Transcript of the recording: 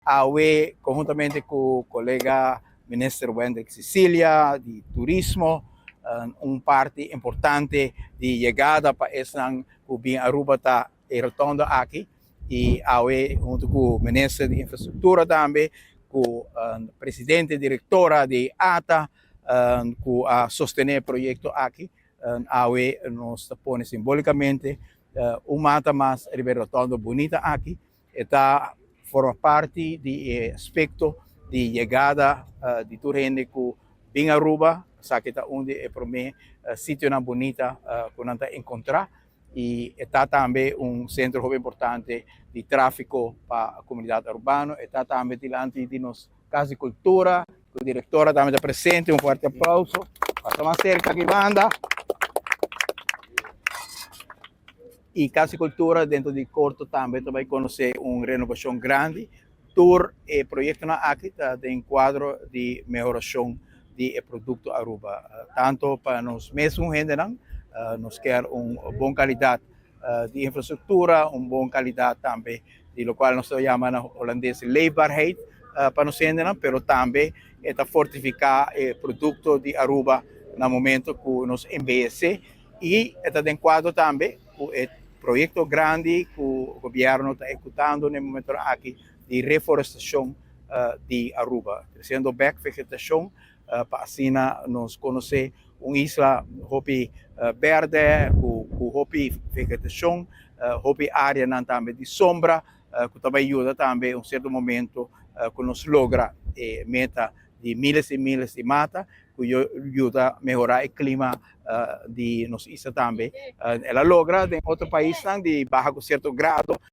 Awe konhuntamente ku kolega Minister Wendrick Cecilia di Turismo, un parti importante di yegada pa esnan ku bin Aruba ta e rotonda aki i awe huntu ku Minister di Infrastruktura tambe ku Presidente Direktora di ata ku a sostené e proyekto aki, awe nos ta pone simbolikamente un mata mas riba e rotonda bunita aki. E ta forma parti di e aspecto di yegada di tur hende cu bin Aruba. Esaki ta un di e prome sitionan bunita cu nan ta encontra y e ta tambe un centro hopi importante di trafico pa comunidad Arubano. E ta tambe dilanti di nos Cas di Cultura cu directora tambe ta presente. Un fuerte aplauso. Pasa mas cerca aki banda. Y Cas di Cultura dentro di corto tambe ta bay conoce un renovacion grandi. Tur e proyectonan aki ta den cuadro di mehoracion di e producto Aruba. Tanto pa nos mesun hendenan, nos kier un bon calidad di infrastructura, un bon calidad tambe di locual nos ta yama na Holandes leefbaarheid pa nos hendenan, pero tambe e ta fortifica e producto di Aruba na momento cu nos embeyece. Y e ta den cuadro tambe cu e proyecto grandi cu gobierno ta ehecutando na e momentonan aki di reforestacion di Aruba, treciendo bek vegetacion pa asina nos conoce un isla hopi berde cu hopi vegetacion, hopi areanan tambe di sombra cu ta bay yuda tambe un cierto momento cu nos logra e meta di miles y miles di mata cu yuda mehora e clima di nos isla tambe. El a logra den otro paisnan di baha cu cierto grado.